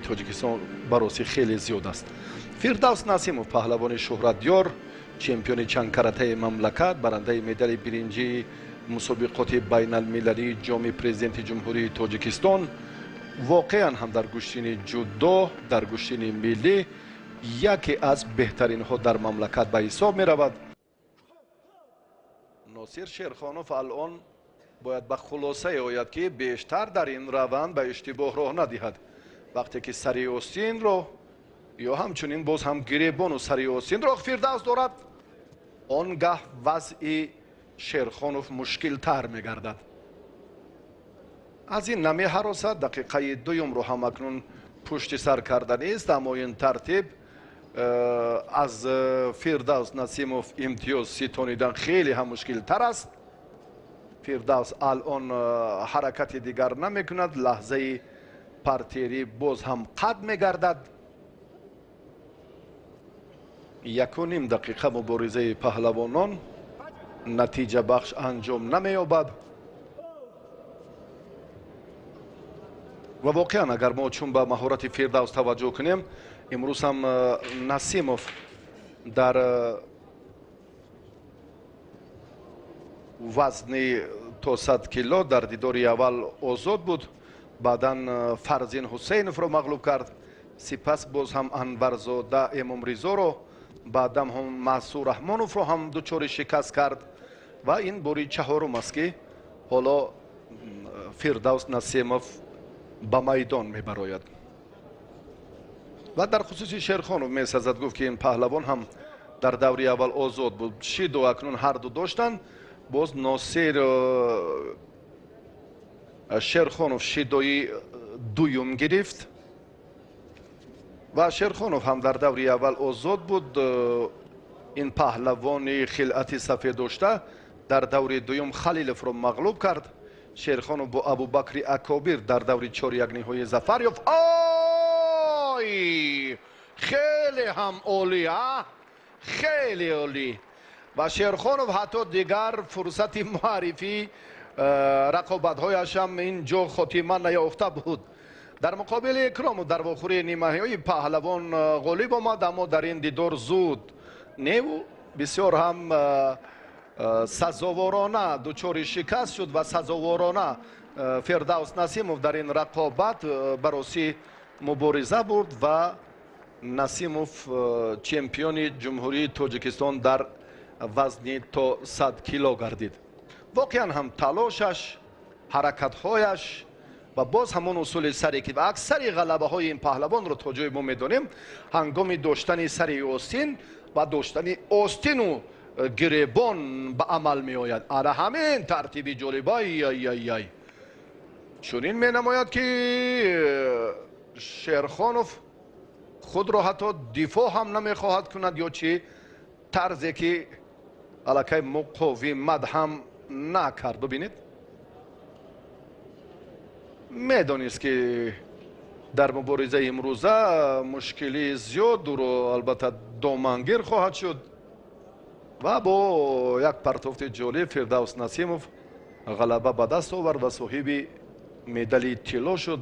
Тоҷикистон бароси хеле зиёд аст. Фирдавс Насимов, паҳлавони шӯҳратёр, чемпиони чандкаратаи мамлакат, барандаи медали биринҷии мусобиқоти байналмилалии Ҷоми Президенти Ҷумҳурии Тоҷикистон, воқеан ҳам дар гӯштини ҷудо, дар гӯштини миллӣ яке аз беҳтаринҳо дар мамлакат ба ҳисоб меравад. Носир Шерхонов алон бояд ба хулосае ояд, ки бештар дар ин раванд ба иштибоҳ роҳ надиҳад. Вақте ки сари остинро ё ҳамчунин боз ҳам гиребону сари остинро Фирдавс дорад, он гаҳ вазъи Шерхонов мушкилтар мегардад. Аз ин намеҳаросад. Дақиқаи дуюмро ҳам акнун пушти сар карданист, аммо ин тартиб аз Фирдавс Насимов имтиёз ситонидан хеле ҳам мушкилтар аст. Фирдавс алон ҳаракати дигар намекунад, лаҳзаи партерӣ боз ҳам қад мегардад. 1.5 дақиқа муборизаи паҳлавонон натиҷабахш анҷом намеёбад ва воқеан агар мо чун ба маҳорати Фирдавс таваҷҷӯҳ кунем, имрӯз ҳам Насимов дар вазни то 100 кило дар дидори аввал озод буд, баъдан Фарзин Ҳусейновро мағлуб кард, сипас боз ҳам Анварзода Эмомризоро, баъдан ҳам Маъсур Раҳмоновро ҳам дучори шикаст кард ва ин бори чаҳорум аст, ки ҳоло Фирдавс Насимов ба майдон мебарояд. Ва дар хусуси Шерхонов месазад гуфт, ки ин паҳлавон ҳам дар даври аввал озод буд, шиду акнун ҳарду доштанд. Боз Носир Шерхонов шидои дуюм гирифт ва Шерхонов ҳам дар даври аввал озод буд. Ин паҳлавони хилъати сафед дошта дар даври дуюм Халиловро мағлуб кард. Шерхонов бо Абубакри Акобир дар даври чорякниҳои зафар ёфт. Ой, хеле ҳам олӣ, а хеле олӣ. Ва Шерхонов ҳатто дигар фурсати муаррифӣ рақобатҳояш ҳам ин ҷо хотима наёфта буд. Дар муқобили Икромов дар вохӯрии нимаҳои паҳлавон ғолиб омад, аммо дар ин дидор зуд неву бисёр ҳам сазоворона дучори шикаст шуд ва сазоворона Фирдавс Насимов дар ин рақобат бароси мубориза бурд ва Насимов чемпиони Ҷумҳурии Тоҷикистон дар вазни то 100 кило гардид. Воқеан ҳам талошаш, ҳаракатҳояш ва боз ҳамон усули саре, ки ва аксари ғалабаҳои ин паҳлавонро то ҷое мо медонем, ҳангоми доштани сари остин ва доштани остину гиребон ба амал меояд. Ана ҳамин тартиби ҷолиб, ай чунин менамояд, ки Шерхонов худро ҳатто дифоъ ҳам намехоҳад кунад ё чӣ тарзе, ки аллакай муқовимат ҳам накард. Бибинед, медонист, ки дар муборизаи имрӯза мушкилии зиёд ӯро албатта домангир хоҳад шуд ва бо як партофти ҷолиб Фирдавс Насимов ғалаба ба даст овард ва соҳиби медали тилло шуд.